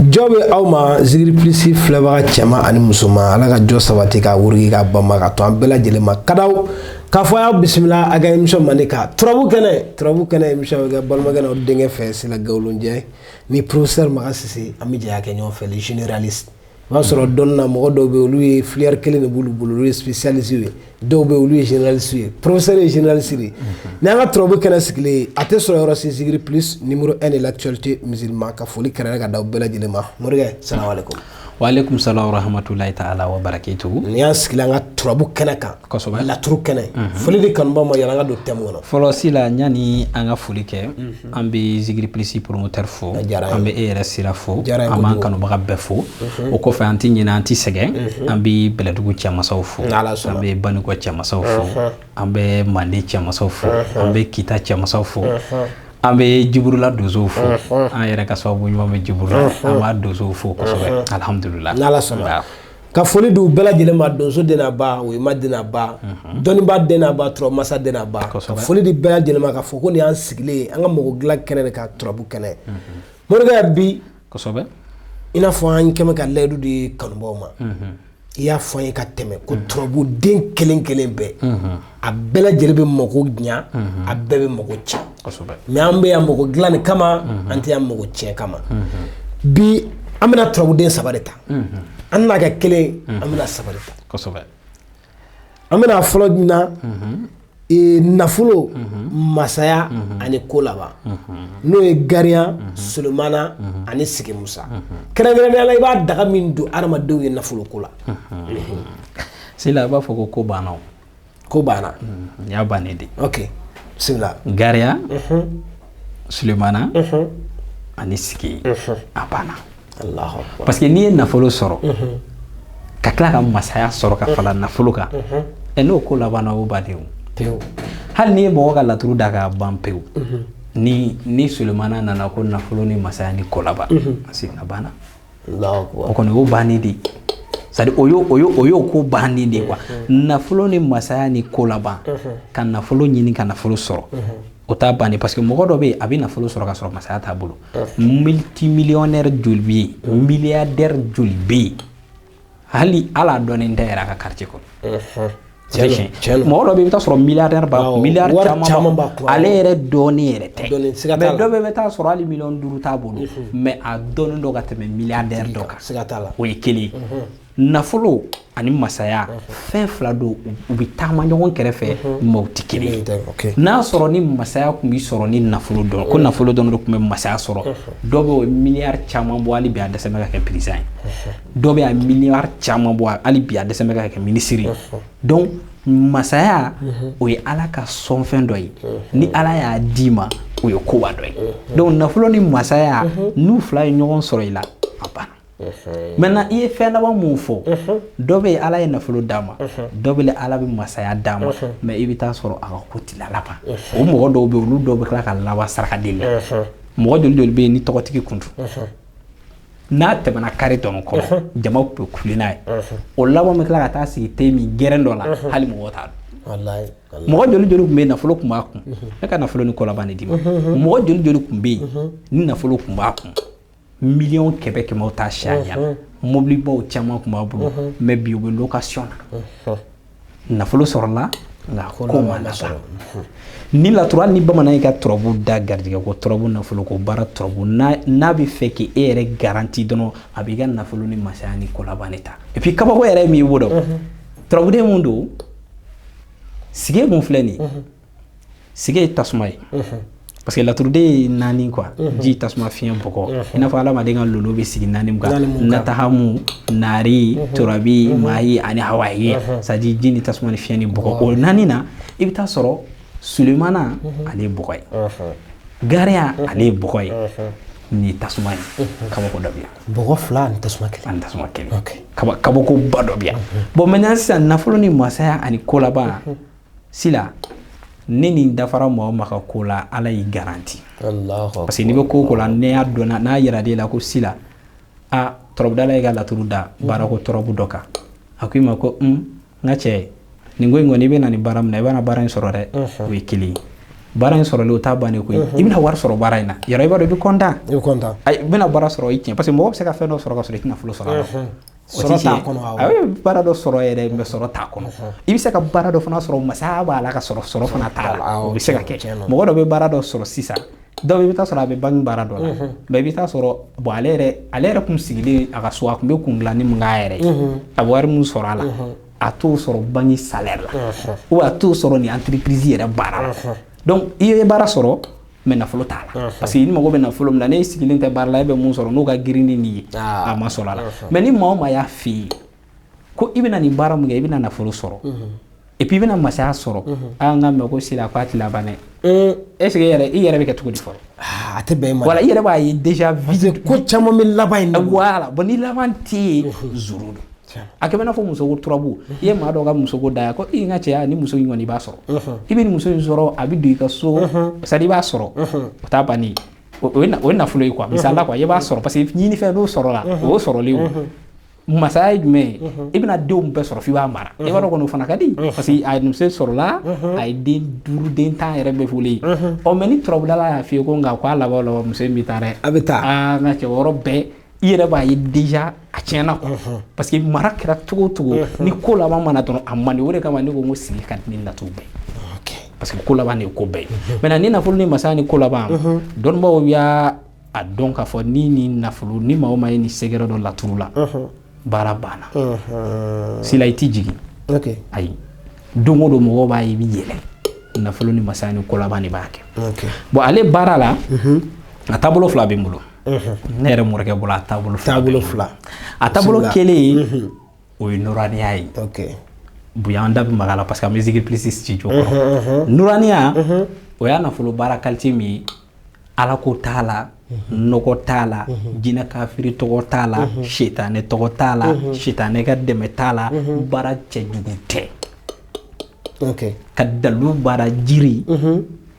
Jɔ bɛ aw ma Zikiri Plus filɛbaga cɛman ani musoman. Ala ka jɔ sabati k'a wuruki k'a banba ka to an bɛɛ lajɛlen ma. Kadaw k'a fɔ y'aw bisimila a ka émission mandi kan, Turabu kɛnɛ. Turabu kɛnɛ émission bɛ kɛ balimakɛ n'aw denkɛ fɛ, Sila Gawulojɛ ni professeur Makan Sise. An bɛ jɛ kɛ ɲɔgɔn fɛ, le généraliste. O b'a sɔrɔ dɔnni na, mɔgɔ dɔw bɛ olu ye filière kelen de b'olu bolo, olu ye spécialiste ye. Dɔw bɛ olu ye généraliste ye. Professeur ye généraliste de ye. Ni an ka turabu kɛnɛ sigilen ye, a tɛ sɔrɔ yɔrɔ si, Zikiri Plus, numéro 1 de l'actualité musulman. Ka foli kɛrɛnkɛrɛn ka da bɛɛ lajɛlen ma. Morikɛ, salamalekun. Waaleykum salam warahmatulahi taala wa barakatuhu. Ni y'an sigilen an ka turabu kɛnɛ kan. Kosɛbɛ. Laturu kɛnɛ. Foli di kanubaw ma yanni an ka don thème kɔnɔ. Fɔlɔ Sila, yanni an ka foli kɛ, an bɛ Zikiri Plus promoteur fo. A diyara an ye. An bɛ e yɛrɛ sira fo. Diyara n ye An b'an kojugu. kanubaga bɛɛ fo. O kɔfɛ, an ti ɲinɛ, an ti sɛgɛn, an bɛ Bɛlɛdugu cɛmasaw fo. N'Ala sɔnna. An bɛ Banikɔ cɛmasaw fo, an bɛ Manden cɛmasaw fo, an bɛ Kita cɛmasaw fo, an bɛ Jiburula donsow fo. An yɛrɛ ka sababu ɲuman bɛ Jiburula, an b'a donsow fo kosɛbɛ, alhamdulillah. N'Ala sɔnna. Ka foli di u bɛɛ lajɛlen ma. Donso den n'a ba, oyima den n'a ba, dɔnnibaa den n'a ba, turabu masa den n'a ba. Ka foli di bɛɛ lajɛlen ma, ka fɔ ko nin y'an sigilen ye an ka mɔgɔ dilan kɛnɛ de kan, turabu kɛnɛ. Morikɛ, bi i n'a fɔ an kɛmɛ ka layidu di kanubaw ma, i y'a fɔ an ye ka tɛmɛ ko turabu den kelen kelen bɛɛ, a bɛɛ lajɛlen bɛ mɔgɔ ɲa, a bɛɛ bɛ mɔgɔ tiɲɛ. Mais an bɛ yan mɔgɔ dilan de kama, an tɛ yan mɔgɔ tiɲɛ kama. Bi an bɛna turabuden saba de ta. An tɛna kɛ kelen, an bɛna saba de ta. An bɛna fɔlɔ na nafolo, masaya ani ko laban, n'o ye Gariyan, Solomana ani Sigi Musa. Kɛrɛnkɛrɛnnenya la, i b'a daga min don adamadenw ye nafolo ko la. Sila, a b'a fɔ ko ko banna o. Ko banna. Nin y'a bannen de. Ok, bisimila. Gariya, Sulemana ani Sigi, a banna. Allahu akbar. Parce que n'i ye nafolo sɔrɔ ka tila ka masaya sɔrɔ ka fara nafolo kan, ɛ, n'o ko labanna, o bannen o. Pewu. Hali n'i ye mɔgɔ ka laturu da k'a ban pewu, ni Sulemana nana ko nafolo ni masaya ni ko laban, parce que a banna. Allahu akbar. O kɔni, o bannen de, c'est à dire o y'o ko bannen de quoi. Nafolo ni masaya ni ko laban, ka nafolo ɲini ka nafolo sɔrɔ, o t'a bannen, parce que mɔgɔ dɔ bɛ yen, a bɛ nafolo sɔrɔ ka sɔrɔ masaya t'a bolo. Multimillionnaire joli bɛ yen, milliardaire joli bɛ yen, hali ala dɔnnen tɛ yɛrɛ a ka quartier kɔnɔ? Tiɲɛ don, tiɲɛ don. Mɔgɔ dɔ bɛ yen, i bɛ taa sɔrɔ milliardaire b'a kun, milliard wari caman caman b'a b'a kun, ale yɛrɛ dɔnnen yɛrɛ tɛ. Dɔnnen, siga t'a Mais la. dɔ bɛ, bɛ taa sɔrɔ hali miliyɔn 5 t'a bolo, mais a dɔnnen dɔ ka tɛmɛ milliardaire dɔ kan. Siga t'a la. O ye kelen ye. Nafolo ani masaya, fɛn fila don, u bɛ taama ɲɔgɔn kɛrɛfɛ, mais u tɛ kelen ye. N'a sɔrɔ ni masaya tun bɛ sɔrɔ ni nafolo dɔrɔn, ko nafolo dɔrɔn de tun bɛ masaya sɔrɔ, dɔ bɛ o ye miliyari caman bɔ, hali bi a dɛsɛ bɛ ka kɛ président ye. Dɔ bɛ a miliyari caman bɔ, hali bi a dɛsɛ bɛ ka kɛ minisiri ye. Donc masaya, o ye Ala ka sɔnfɛn dɔ ye. Ni Ala y'a d'i ma, o ye koba dɔ ye. Donc nafolo ni masaya, n'u fila ye ɲɔgɔn sɔrɔ i la, a banna. Maintenant, i ye fɛn laban mun fɔ? Dɔ bɛ yen, Ala ye nafolo d'a ma, dɔ bɛ yen, Ala bɛ masaya d'a ma, mais i bɛ taa sɔrɔ a ka ko ti la laban. O mɔgɔ dɔw bɛ yen, olu dɔw bɛ tila ka laban saraka deli la. Mɔgɔ joli joli bɛ yen ni tɔgɔtigi kun don, n'a tɛmɛna kari tɔnɔ kɔnɔ, jama bɛ kule n'a ye, o laban bɛ tila ka taa sigi te min gɛrɛn dɔ la, hali mɔgɔ t'a dɔn. Wallahi. Mɔgɔ joli joli tun bɛ yen, nafolo tun b'a kun? Ne ka nafolo ni ko laban de d'i ma. Mɔgɔ joli joli tun bɛ yen ni nafolo tun b'a kun, miliyɔn kɛmɛ kɛmɛw t'a siya ɲɛ, mobilibaw caman tun b'a bolo, mais bi u bɛ location na. Nafolo sɔrɔla, nka ko ma laban. Ni laturu, hali ni bamanan y'i ka turabu da garijɛgɛ ko turabu, nafolo ko baara turabu, n'a bɛ fɛ k'e yɛrɛ garanti dɔrɔn, a b'i ka nafolo ni masaya ni ko laban de ta. Et puis kabako yɛrɛ ye min ye, i b'o dɔn. Turabuden mun don, sige mun filɛ nin ye, sige ye tasuma ye, parce que laturuden ye naani quoi: ji, tasuma, fiɲɛ, bɔgɔ. I n'a fɔ adamaden ka lolo bɛ sigi naani mun kan: natahamu, naari, turabi, mahi ani hawayi, c'est à dire ji ni tasuma ni fiɲɛ ni bɔgɔ. O naani na, i bɛ taa sɔrɔ Sulemana, ale ye bɔgɔ ye. Gariya, ale ye bɔgɔ ye. Nin ye tasuma ye. Kabako dɔ bɛ yan. Bɔgɔ fila ani tasuma kelen. Ani tasuma kelen. Kabakoba dɔ bɛ yan. Bon, maintenant sisan, nafolo ni masaya ani ko laban, sila ni nin dafara maa o maa ka ko la, Ala y'i garanti. Parce que n'i bɛ ko o ko la, n'i y'a dɔn, n'a yira e la ko sila a turabudala y'i ka laturu da baarako turabu dɔ kan, a ko i ma ko n ka cɛ, nin ko in kɔni, i bɛ na nin baara min na, i bɛna baara in sɔrɔ dɛ. O ye kelen ye. Baara in sɔrɔlen, o t'a bannen koyi. I bɛna wari sɔrɔ baara in na yɔrɔ, i b'a dɔn, i bɛ content. I bɛ content. Ayi, i bɛna baara sɔrɔ, i tiɲɛ, parce que mɔgɔ bɛ se ka fɛn dɔ sɔrɔ ka sɔrɔ i tɛ nafolo sɔrɔ a la. O Sɔrɔ tɛ t'a tiɲɛ. kɔnɔ, awɔ. A bɛ baara dɔ sɔrɔ yɛrɛ, mais sɔrɔ t'a kɔnɔ. I bɛ se ka baara dɔ fana sɔrɔ, masaya b'a la, ka sɔrɔ sɔrɔ fana t'a la. Awɔ, O bɛ se ka tiɲɛ kɛ. don. Mɔgɔ dɔ bɛ baara dɔ sɔrɔ sisan, dɔw i bɛ taa sɔrɔ a bɛ banque baara dɔ la, mais i bɛ taa sɔrɔ, bon, ale yɛrɛ kun sigilen a ka so, a kun bɛ kun dilanni mun k'a yɛrɛ ye, a bɛ wari mun sɔrɔ a la, a t'o sɔrɔ banque salaire la, ou a t'o sɔrɔ nin entreprise yɛrɛ baara la. Donc i ye baara sɔrɔ, mais nafolo t'a la, parce que i mago bɛ nafolo min na, n'e sigilen tɛ baara la, e bɛ mun sɔrɔ n'o ka girin ni nin ye, a ma sɔrɔ a la. Mais ni maa o maa y'a f'i ye ko i bɛna nin baara mun kɛ, i bɛna nafolo sɔrɔ, et puis i bɛna masaya sɔrɔ, an ka mɛn ko sila k'a ti laban dɛ. Est ce que i yɛrɛ bɛ kɛ cogo di fɔlɔ? Ah, a tɛ bɛn i ma. Voilà, i yɛrɛ b'a ye déjà. Parce que ko caman bɛ laban in de bolo. Voilà, bon, ni laban tɛ yen, zéro don. A kɛ bɛ n'a fɔ musoko turabu. I ye maa dɔ ka musoko da yan ko i n ka cɛya ni muso in kɔni, i b'a sɔrɔ, i bɛ nin muso in sɔrɔ, a bɛ don i ka so, c'est à dire i b'a sɔrɔ, o t'a bannen ye. O ye nafolo ye quoi, misali la quoi. I b'a sɔrɔ parce que ɲinifɛn n'o sɔrɔ la, o y'o sɔrɔlen o. Masaya ye jumɛn ye? I bɛna denw bɛɛ sɔrɔ f'i b'a mara. I b'a dɔn kɔni, o fana ka di, parce que a muso sɔrɔla, a ye den duuru, den 10 yɛrɛ bɛɛ fɔlen ye. Ɔ, mais ni turabudala y'a f'i ye ko nka k'a laban laban, muso in bɛ taa dɛ. A bɛ taa. Aa, n ka cɛ, o yɔrɔ bɛɛ i yɛrɛ b'a ye déjà a tiɲɛna quoi, parce que mara kɛra cogo o cogo, ni ko laban mana dɔrɔn, a man di. O de kama ne ko n ko sigi ka di ni laturu bɛɛ, parce que ko laban de ye ko bɛɛ ye. Maintenant, ni nafolo ni masaya ni ko laban, dɔnnibaaw y'a a dɔn k'a fɔ ni nafolo ni maa o maa ye nin sɛgɛrɛ dɔ laturu la, baara banna. Sila, i ti jigin. Ayi, don o don mɔgɔw b'a ye i bi yɛlɛ. Nafolo ni masaya ni ko laban de b'a kɛ. Bon, ale baara la, a taabolo fila bɛ n bolo. Ne yɛrɛ morikɛ bolo, a taabolo fila bɛ n Taabolo bolo. fila. A taabolo Bisimila. kelen, o ye nuraniya ye. Bonya, an da bɛ maga la parce que an bɛ Zikiri Plus studio kɔnɔ. Nuraniya, o y'a nafolo baara qualité min ye, ala ko t'a la, nɔgɔ t'a la, jinɛ kafiri tɔgɔ t'a la, sitanɛ tɔgɔ t'a la, sitanɛ ka dɛmɛ t'a la, baara cɛjugu tɛ. Ka dalu baara jiri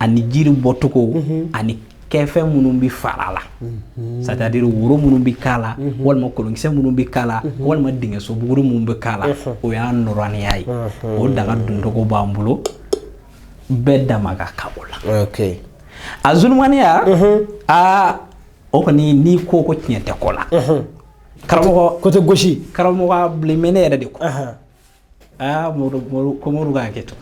ani jiri bɔcogo ani kɛfɛn minnu bɛ fara la, c'est à dire woro minnu bɛ k'a la, walima kolonkisɛ minnu bɛ k'a la, walima dingɛso buguri minnu bɛ k'a la, o y'a nɔrɔniya ye. O daga doncogo b'an bolo, bɛɛ dama ka kan o la. A zulumaniya, aa, o kɔni, n'i ko ko tiɲɛ tɛ ko la, karamɔgɔ. Côté gosi. Karamɔgɔ, a bilen bɛ ne yɛrɛ de kɔ. Aa, Mori, Mori, ko Mori ka hakɛ to,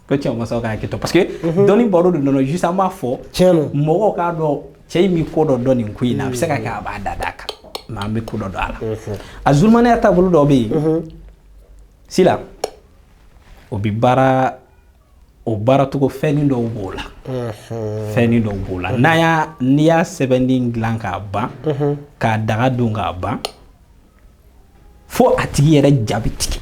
ko cɛ masaw ka hakɛ to, parce que dɔnni baro de nɔnɔ juste, an b'a fɔ Tiɲɛ don. mɔgɔw k'a dɔn cɛ in bɛ ko dɔ dɔn nin ko in na. A bɛ se ka kɛ a b'a da d'a kan, mais an bɛ ko dɔ dɔn a la. A zulumaniya taabolo dɔ bɛ yen sila, o bɛ baara, o baaracogo fɛnnin dɔw b'o la, fɛnnin dɔw b'o la. N'a y'a n'i y'a sɛbɛnni dilan k'a ban, k'a daga don k'a ban, fo a tigi yɛrɛ ja bɛ tigɛ.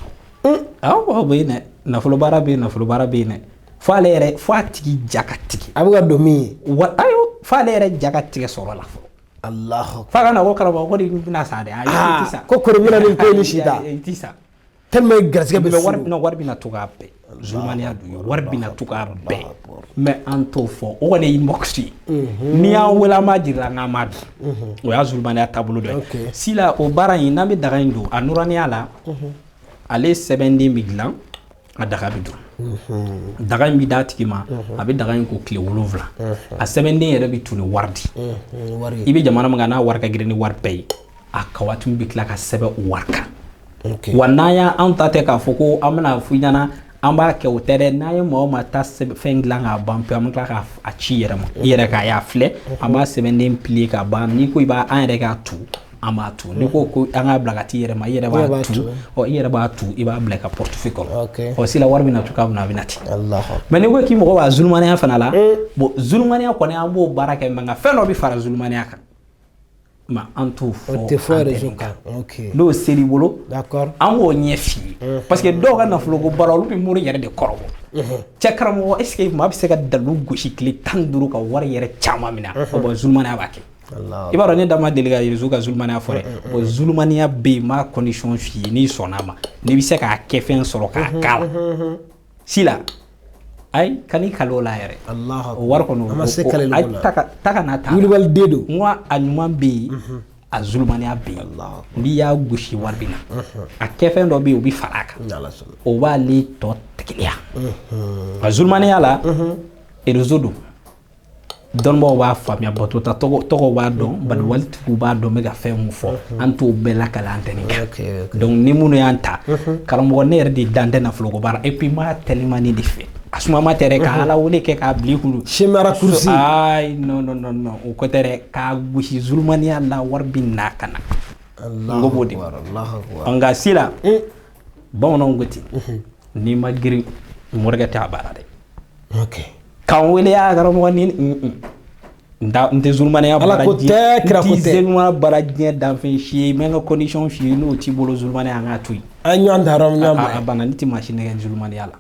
Awɔ, o bɛ yen dɛ. Nafolo baara bɛ yen, nafolo baara bɛ yen dɛ. Fo ale yɛrɛ, fo a tigi ja ka tigɛ. A bɛ ka don min ye. Wa ayiwa, fo ale yɛrɛ ja ka tigɛ sɔrɔ la fɔlɔ. Alahu. F'a ka na ko karamɔgɔ, ko nin bɛna sa dɛ. Ayi, i ti sa. Ko kɔni bɛna nin ko in ni si ta. I ti sa. Tellement garisɛgɛ bɛ Mais wari suru. Non, wari bɛna to k'a bɛɛ. Zulumaniya dun ye wari bɛna to k'a bɛɛ. Mais an t'o fɔ, o kɔni ye inbox ye. N'i y'an wele, an b'a jira n'an m'a dun. O y'a zulumaniya taabolo dɔ ye. Sila, o baara in, n'an bɛ daga in don a nuraniya la, ale sɛbɛnden bɛ dilan, a daga bɛ don. Daga in bɛ d'a tigi ma, a bɛ daga in ko tile 7. A sɛbɛnden yɛrɛ bɛ tu ni wari di. Wari. I bɛ jamana min kan, n'a wari ka girin ni wari bɛɛ ye, a ka waati min bɛ tila ka sɛbɛn o wari kan. Wa n'an y'a anw ta tɛ k'a fɔ ko an bɛna fɔ i ɲɛna an b'a kɛ, o tɛ dɛ. N'an ye maa o maa ta sɛbɛn fɛn dilan k'a ban pewu, an bɛ tila k'a a ci i yɛrɛ ma, i yɛrɛ k'a y'a filɛ. An b'a sɛbɛnden plier k'a ban. N'i ko i b'a an yɛrɛ k'a tu, an b'a tu. N'i ko ko an k'a bila ka t'i yɛrɛ ma, i yɛrɛ b'a tu. Ɔ, i yɛrɛ b'a tu, i b'a bila i ka portefeuille kɔnɔ. Ɔ, sila, wari bɛna cogoya min na, a bɛ na ten. Alahu. Mais n'i ko k'i mɔgɔ b'a zulumaniya fana la, bon, zulumaniya kɔni, an b'o baara kɛ, mais nka fɛn dɔ bɛ fara zulumaniya kan, mais an t'o fɔ. O tɛ fɔ antenne réseau kan. kan. N'o ser'i bolo, an b'o ɲɛ f'i ye, parce que dɔw ka nafolo ko baara, olu bɛ mori yɛrɛ de kɔrɔbɔ. Cɛ karamɔgɔ, est ce que maa bɛ se ka dalu gosi tile 15 ka wari yɛrɛ caman minɛ? O bon, zulumaniya b'a kɛ. Alahu. I b'a dɔn, ne da ma deli ka réseau ka zulumaniya fɔ dɛ. Bon, zulumaniya bɛ yen, n b'a condition f'i ye, n'i sɔnn'a ma, n'i bɛ se k'a kɛ fɛn sɔrɔ k'a k'a la sila, ayi, kan'i kale o la yɛrɛ. Alahu. O wari kɔni, An ma se o- kaleli ayi, ko la. ta ka na ta. Wulibali den don. N ko a ɲuman bɛ yen, a zulumaniya bɛ yen. Alahu. N'i y'a gosi, wari bɛ na. A kɛfɛn dɔ bɛ yen, o bɛ fara a kan. N'Ala sɔnna. O b'ale tɔ teliya. A zulumaniya la. Réseau don, dɔnnibaaw b'a faamuya, batota tɔgɔw b'a dɔn, baliwalitigiw b'a dɔn. N bɛ ka fɛn mun fɔ, an t'o bɛɛ lakale antenne kan. Donc ni minnu y'an ta, karamɔgɔ, ne yɛrɛ de dan tɛ nafoloko baara, et puis n b'a tɛlimani de fɛ, a sumama tɛ dɛ, ka Ala wele kɛ k'a bila i kun. Chemin raccourci. Ayi, non, non, non, non, o ko tɛ dɛ. K'a gosi zulumaniya la, wari bɛ na ka na. N ko b'o de. Nka sisan, bamananw ko ten, n'i ma girin, morikɛ tɛ a baara dɛ. K'an wele a karamɔgɔ ni n tɛ zulumaniya baara. Ala ko tɛ, kira ko tɛ. N tɛ zulumaniya baara diɲɛ danfɛn si ye. N bɛ n ka condition f'i ye, n'o t'i bolo, zulumaniya, an k'a to yen. An ɲɔgɔn ta yɔrɔ ɲɔgɔn ma. A banna, ne tɛ maa si nɛgɛ zulumaniya la.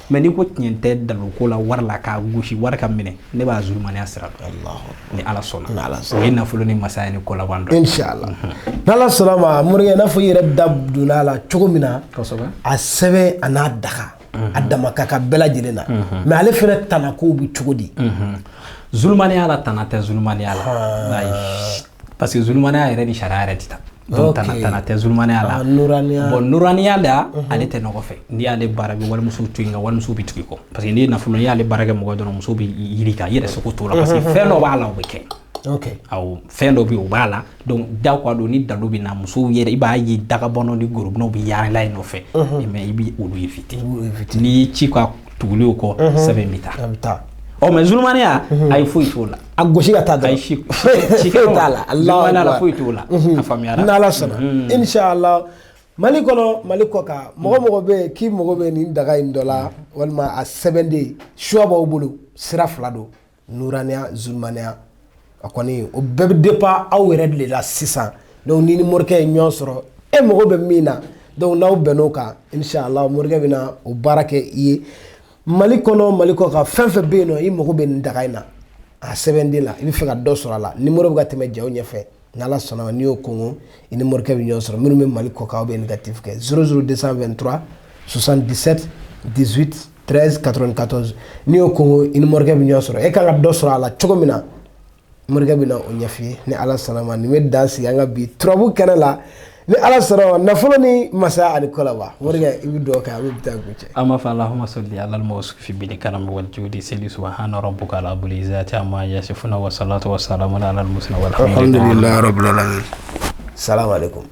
Mais n'i ko tiɲɛ tɛ daluko la, wari la, k'a gosi, wari ka minɛ, ne b'a zulumaniya sira dɔn. Ni Ala sɔnna, o ye nafolo ni masaya ni kolaban dɔn. Inshallah, n'Ala sɔnna ma. Morikɛ, i n'a fɔ i yɛrɛ da donna a la cogo min na, a sɛbɛn a n'a daga a dama ka kan bɛɛ lajɛlen na, mais ale fɛnɛ tanakow bɛ cogo di? Zulumaniya la, tana tɛ zulumaniya la, parce que zulumaniya yɛrɛ ni sariya yɛrɛ tɛ taa. Donc tana tɛ zulumaniya la. Bon, nuraniya la, ale tɛ nɔgɔ fɛ. N'i y'ale baara, bɛ walimuso to yen, nka walimuso bɛ tugu i kɔ, parce que n'i ye nafolo, n'i y'ale baara kɛ mɔgɔ dɔrɔn, muso bɛ yiri kan, i yɛrɛ seko t'o la, parce que fɛn dɔ b'a la, o bɛ kɛ. Awɔ, fɛn dɔ bɛ yen, o b'a la. Donc diyagoya don, ni dalu bɛ na, musow yɛrɛ, i b'a ye dagabɔnɔ ni gorobinɛw bɛ yaala i nɔfɛ, mais i bɛ olu éviter. N'i y'i ci ka tuguli o kɔ, sɛbɛn bɛ taa. Ɔ, mais zulumaniya, ayi, foyi t'o la. A gosi ka taa dɔrɔn. Ayi, si foyi t'a la. Zulumaniya la, foyi t'o la. A faamuyara. N'Ala sɔnna, inshallah. Mali kɔnɔ, Mali kɔ kan, mɔgɔ mɔgɔ bɛ yen k'i mago bɛ nin daga in dɔ la, walima a sɛbɛnden, choix b'aw bolo, sira fila don: nuraniya, zulumaniya. A kɔni, o bɛɛ bɛ dépend aw yɛrɛ de la sisan. Donc ni morikɛ ye ɲɔgɔn sɔrɔ, e mago bɛ min na, donc n'aw bɛnn'o kan, inshallah, morikɛ bɛna o baara kɛ i ye. Mali kɔnɔ, Mali kɔ kan, fɛn fɛn bɛ yen nɔ, i mago bɛ nin daga in na, a sɛbɛnden la, i bɛ fɛ ka dɔ sɔrɔ a la, numéro bɛ ka tɛmɛ jaw ɲɛfɛ. N'Ala sɔnna ma, n'i y'o kɔngɔ, i ni morikɛ bɛ ɲɔgɔn sɔrɔ. Minnu bɛ Mali kɔ kan, aw bɛ négatif kɛ 00223 77 18 13 94. N'i y'o kɔngɔ, i ni morikɛ bɛ ɲɔgɔn sɔrɔ. E kan ka dɔ sɔrɔ a la cogo min na, morikɛ bɛ na o ɲɛf'i ye. Ni Ala sɔnna ma, nin bɛ dan sigi an ka bi turabu kɛnɛ la. Ni Ala sɔnna ma, nafolo ni masaya ani kɔlaba. Morikɛ, i bɛ dugawu kɛ, a bɛ taa kun cɛ. An b'a fɔ allahumma salli ala al-mawsufi bil karami wal judi seli subhana rabbika rabbil izzati amma yasifuna wa salatu wa salamun ala al-mursalin walhamdulillahi rabbil alamin. Salamu alaikum.